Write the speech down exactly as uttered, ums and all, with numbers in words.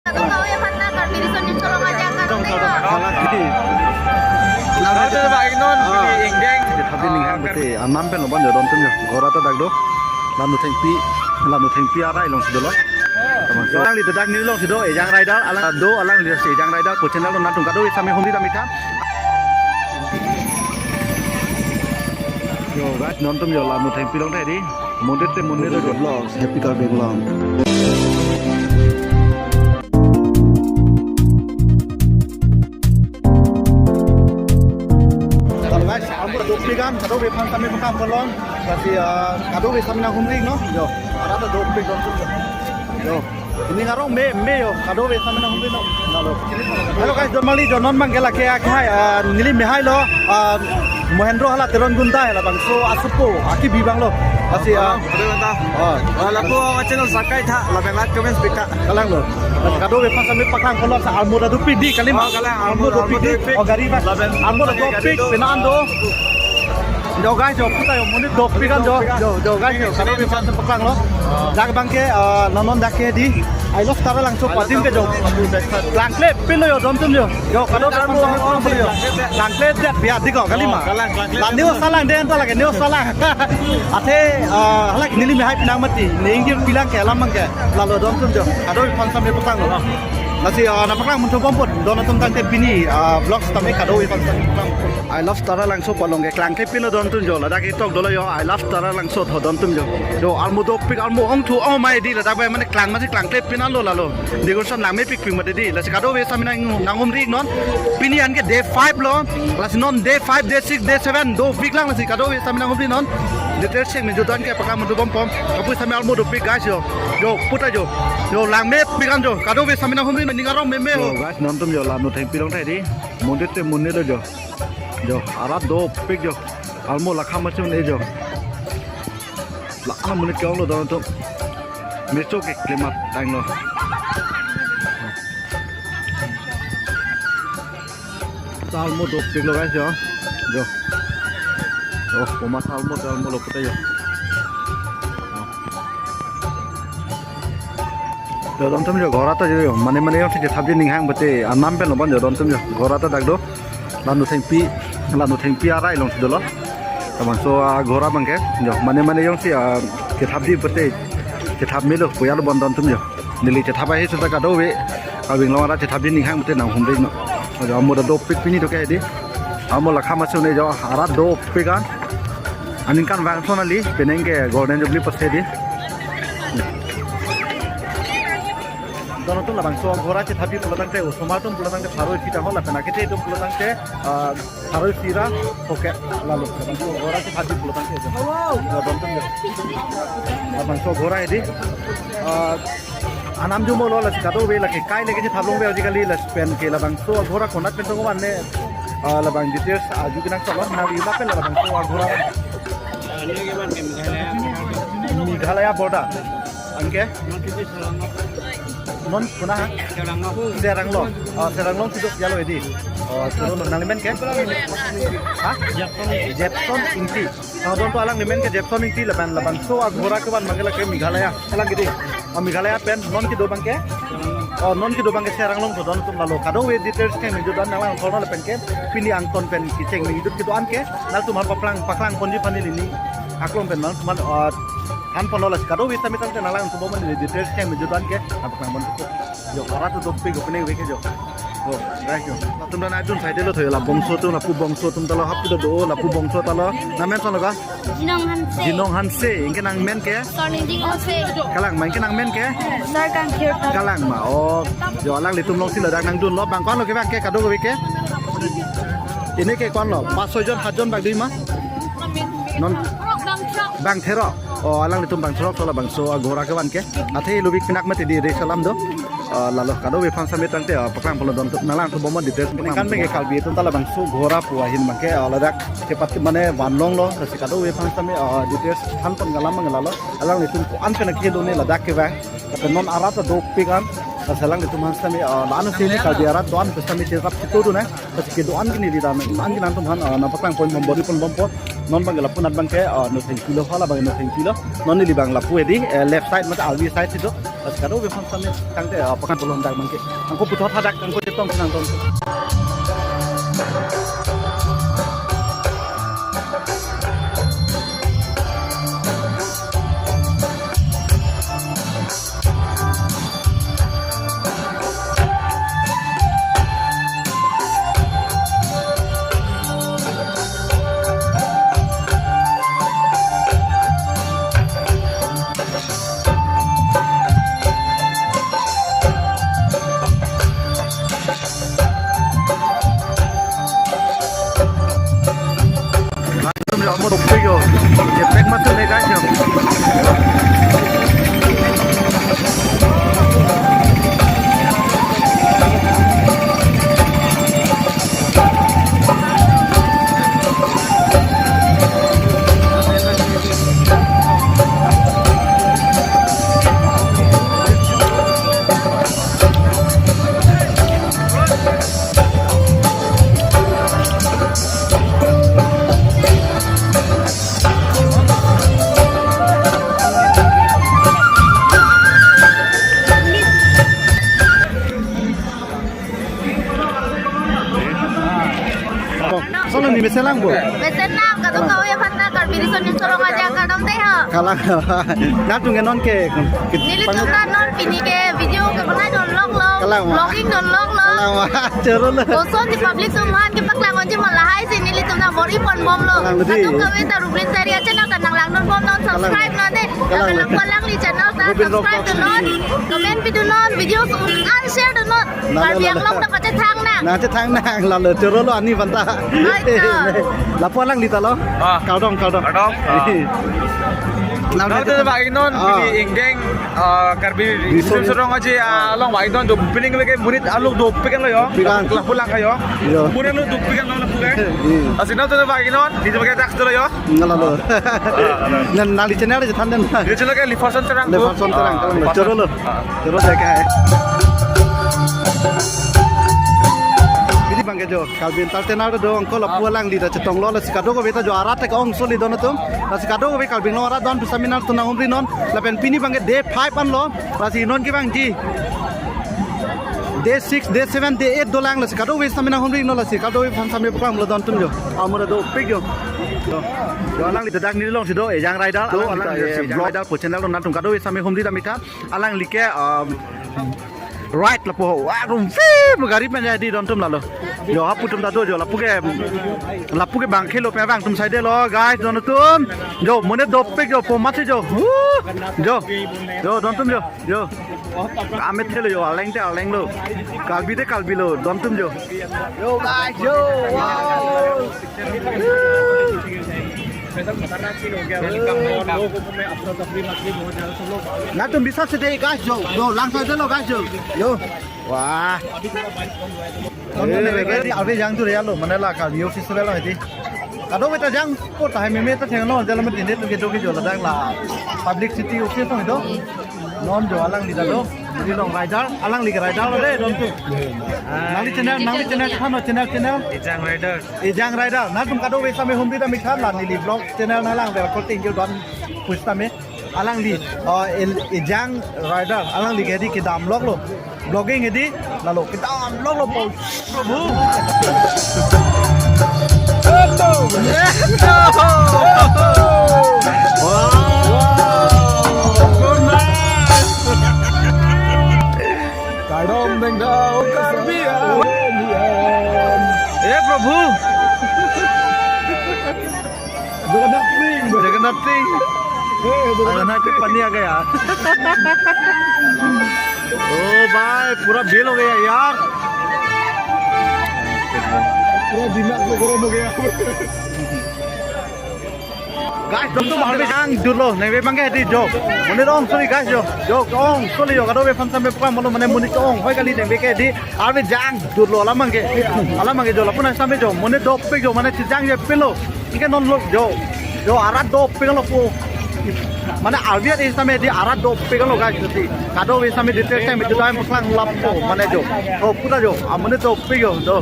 Kami di sini tolong aja kan. Kalau di Lalu itu Pak Ignon, Ah. di Inggeng. Jadi, tapi ning hang bete, anam pen loban jodon tum yo. Ghora ta dak do. Lanu Thengpi, Lanu Thengpi arai alongsi dolo. Alangli dak neli alongsi do, Ejang Rider, alang do, alangli si Ejang Rider, po channel do nantum kadokave sami humri dam-ik tha. Yo, guys, non tum yo, Lanu Thengpi along tadi. Monit te monit lo. Vlogs, Happy Karbi Anglong. Kalau guys, armo dopik an, kadokave aphan sami paklang ponlong. Lasi, ah, kadokave sami nanghumri iknon. Yo, arat ta dopik dong tum yo. Yo. Pini arong me, me yo, kadokave sami nanghumri iknon. Lalo. Hello guys, don mali, don non bang ke lake akhai, ah, neli mehai lo, ah, Mohendro hala Teron Gunda halabangso asupo, akibi abang lo. Lasi, ah, Ada benda. Oh. Ah, lapu awak channel sakai tha, labang like, comments pika. Kalang lo. Lasi kadokave aphan sami paklang ponlong, sa armo ta dopik di kali ma. Oh, kalang, armo, armo dopik di. Dopik. Oh, gari bang. Labang armo ta dopik, gari do. Pena an do. Yo guys, yo, puta yo, monit dopik an yo. Dopik an. Yo, yo guys, yo, kadokave aphan sami paklang lo. Dak bang ke, ah, non non dak ke di. I love Taralangso pu adim ke yo. Klangkle pin lo yo, don tum yo. Yo, kadokave aphan sami paklang ponlong yo. Klangkle det biar di ko kali ma. Oh, kalang, klangkle. La news salang den ta lake, news salang. Athe, ah, halake neli mehai pinang mati. Ning ke pilang ke alam bang ke. Lalo don tum yo. Kadokave aphan sami paklang lo. Lasi, ah, nangpaklang monthu bom pon. Don atum tangte pini, ah, vlogs tame kadokave aphan sami paklang. I love Taralangso pu along ke klangkle pin lo don tum yo. Ladak ketok dolo yo. I love Taralangso tho don tum yo. Yo, armo dopik, armo ongthu ongmai di ladak bai mane klang masi klangkle pin an lo lalo. Decoration lang mepik pik mati di. Lasi kadokave sami nang, nanghumri iknon. Pini an ke day five lo. Lasi non day five, day six, day seven dopik lang, lasi kadokave sami nanghumri iknon. Details cheng me jodon ke paklang monthu bom pon. Kapu sami armo dopik guys yo. Yo, puta yo. Yo, lang mepik an yo. Kadokave sami nanghumri, ning arong me me yo. Yo, guys, non tum yo, Lanu Thengpi along tadi. Monit te monit lo yo. Yo, arat dopik yo. Armo lakha masi un-e yo. La, ah, monit ke-ong lo don tum. Meso ke klemat tang lo. Armo dopik lo guys yo. Yo. Oh, poma armo, armo lo pute yo. Yo, don tum yo, ghora ta yo, mane mane jongsi chethapji ning hang bete, anam pen loban yo, don tum yo, ghora ta dak do, Lanu Thengpi, Lanu Thengpi arai alongsi dolo. Labangso, ah, ghora bang ke, yo, mane mane jongsi, ah, chethapji bete, chethap melo, puya lo bon don tum yo. Neli chethap ahi suta kadokave, ah, Karbi Anglong arat chethapji ning hang bete nanghumri iknon. Yo, armo ta dopik pini to ke di. Armo lakha masi un-e yo, arat dopik an. Aningkan vangson kali, penang ke Golden Jubilee pase di. Don atum labangso ghora chethapji pulo tangte, osomar atum pulo tangte pharo isi ta hol, lapen akete atum pulo tangte, ah, pharo isi ra poke lalo. Labangso ghora chethapji pulo tangte. Yo, don atum yo. Labangso ghora di. Ah, anam jumo lo, lasi kadokave lake kai lake chethap longve ajikali, lasi pen ke labangso ghora konat pen tong van ne, ah, labang details aju kenangsot lo, na wi lapen labangso ghora. Meghalaya border. Anke? Non kona ha? Serang lo. Oh, Serang lo kedo ya lo di. Oh, choro lo, nangli men ke? Ha? Jepson Ingti. Nang don to, alangli men ke Jepson Ingti, lapen labangso aghora kevan bang ke lake Meghalaya. Alang kidi. Oh, Meghalaya pen non kedo bang ke? Oh, non kedo bang ke Serang lo to, don atum lalo. Kadokave details cheng me jodon, nanglang thorno lapen ke. Pini angton pen kecheng me jodun kedo-an ke. Nangtum aphan paklang, paklang ponji aphan neli ning aklong pen nangtum aphan, ah, than ponlo, lasi kadokave sami tangte nanglang thubom an details cheng me jodon ke. Nangpaklang pon. Yo, arat ta dopik, opening week yo. Yo, guys yo. Latum dan adun side lo tho yo, la bongso atum, lapu bongso atum ta lo, hapu ta do, lapu bongso ta lo. Nangmen koson lo ka? Jinong Hanse. Jinong Hanse, anke nangmen ke? Sorning Jinong Hanse. Kalang ma, anke nangmen ke? Sar Kangkhir. Kalang ma, oh. Yo, alanglitum alongsi ladak nangdun lo, bang koan lo ke bang ke, kadokave ke? Pini ke koan lo, pas soi jon, hat jon bak dui ma? Non. Bang therok. Oh, alanglitum bang therok, so labangso aghora kevan ke. Athe lubik pinak mati di re salam do. Ah, lalo kadokave aphan sami tangte, ah, paklang ponlo don atum, nanglang thubom an details. Kan bang ke Karbi atum ta labangso ghora pu ahin bang ke, ah, ladak chepat mane vanlong lo, lasi kadokave aphan sami, ah, details than pon galam bang lalo. Alanglitum ko-an pen ke do ne ladak ke bang. Tapi non arat ta dopik an. Lasi alanglitum aphan sitame, ah, la-an si Karbi arat do-an pu sitame cherap chito dun nang. Lasi kedo-an ke neli dan, an ke nangtum aphan, ah, nangpaklang pon bom, bor-i pon bompo. Non abangke lapu anat abangke, ah, Nothengpi lo, hala abangke Nothengpi lo. Non neli abang lapu hedi, eh, left side mate arvi side si do. Lasi kadokave aphan sitame tangte, ah, paklang pon lom dak abangke. Angko puthot hadak, angko chetong nangtum. Latum yo, mo dopik yo. Jepek masuk le guys yo. Solo ni mesen lang bo. Mesen lang, kadokave aphan ta Karbi Riso Nimso Rong Aje akardom dei ho. Kalang. Nangtum ke non ke, ke nelitum ta non pini ke video ke banai don lok lo. Kalang ma. Vlogging don lok lo. Kalang ma. Choro lo. Koson si public atum aphan kepaklang ponji ma lahai si nelitum ta bor-i pon bomlo. Kalang dei. Kadokave ta Rublin Sairia channel ta nanglang don bom non, subscribe non dei. Kalang. Kalang, alangli channel ta Rublin Rock subscribe dun non. Comment pi dun non. Videos un-an share dun non. Lalo, Karbi lalo. Anglong ta pachethang nang. Nangchethang nang, lalo choro lo ani aphan ta. Oi, to. Lapu alangli ta lo. Ah. Kardom, kardom. Kardom. Ah. Nang nangchethang. Nangtum ba ingnon, ah, pini ingdeng, ah, Karbi Riso Nimso Rong Aje, ah, along ba ingnon dopik nang ke monit along dopik kan lo yo. Pilang. Lapu lang kayo. Yo. Monit along dopik kan lo lapu ke. Hmm. Lasi nangtum ba ingnon, di ba ke tak lo yo. Ngalalo. Ah, ah. Nan nangli channel aja than den. Di channel ke Liverson Terang. Liverson Terang, ah, Terang. Liverson. Choro lo. Ah. Choro dei ke. Pini abangke jo, Karbi Entertainer do, angko lapu alangli ta chetong lo, lasi kadokave ta jo arat ta ke-ong soli don atum. Lasi kadokave Karbi Anglong arat do-an pu sitame nangtum nanghumri non. Lapen pini abangke day five an lo. Lasi non ke abang ji. Day six, day seven, day eight dolang, lasi kadokave sitame nanghumri non, lasi kadokave aphan sitame paklang lo don atum jo. Amura dopik jo. Jo. Jo, alangli ta dak neli along si do, Ejang Rider, do, alangli ta, alangli ta, eh, Ejang Rider pu channel do, nangtum kadokave sitame humri dam ik tha. Alangli ke, um, ride lapu, wah, rum, fi, gari pen jadi don atum lalo. Jo, hapu atum ta do jo, lapu ke, lapu ke bang khelo pe bang atum side lo, guys, don atum. Jo, monit dopik jo, po mati jo. Huh, jo, jo, don atum jo. Yo. Amet thelo yo, aleng te aleng lo. Karbi te Karbi lo, don atum jo. Yo guys, yo. Wow. Nangtum bisa sede guys jo. Yo, langsung aja lo guys jo. Yo. Wah. Non non ne ke di ave jang tu real lo, mane la Karbi Festival lo di. Kadokave ta jangpo tahai meme ta thenglo, jala mati ne tu ke do ke jo ladak la publicity office lo do. Non jo alangli ta do. Di along rider, alangli ke rider lo de don atum. Nangli channel, nangli channel, kano channel, channel. Ejang Rider. Ejang Rider. Nangtum kadokave sitame humri dam ik tha la neli vlog channel nanglang ber ko ting jo don pu sitame. Alangli, uh, el, Ejang Rider, alangli ke di kedam lok lo. Vlogging ke di, lalo kedam lok lo po. Prabhu. Wow. Kardom dengdau Karbi. Eh, Prabhu. Jagannath सिंह। जगन्नाथ सिंह। ए, जगन्नाथ। अरे ना, कुछ पानी आ गया। ओ भाई, पूरा बेल हो गया यार। पूरा दिमाग को गरम हो गया। Guys, don atum arve jangdut lo, nengve abangke di jo. Monit ong soli guys jo. Jo, ong soli jo, kadokave aphan sitame paklang bomlo, mane monit ong hoi kali nengve ke di. Arve jangdut lo alam abangke. Alam abangke jo lapu nang sitame jo. Monit dopik jo mane chejang je pilo. Anke non lo jo. Jo arat dopik lo po. Mane aviat isame di arat dopik lo guys, di kadokave isame di tek tek me di dai paklang lapo mane jo. To puta jo, amane dopik jo do.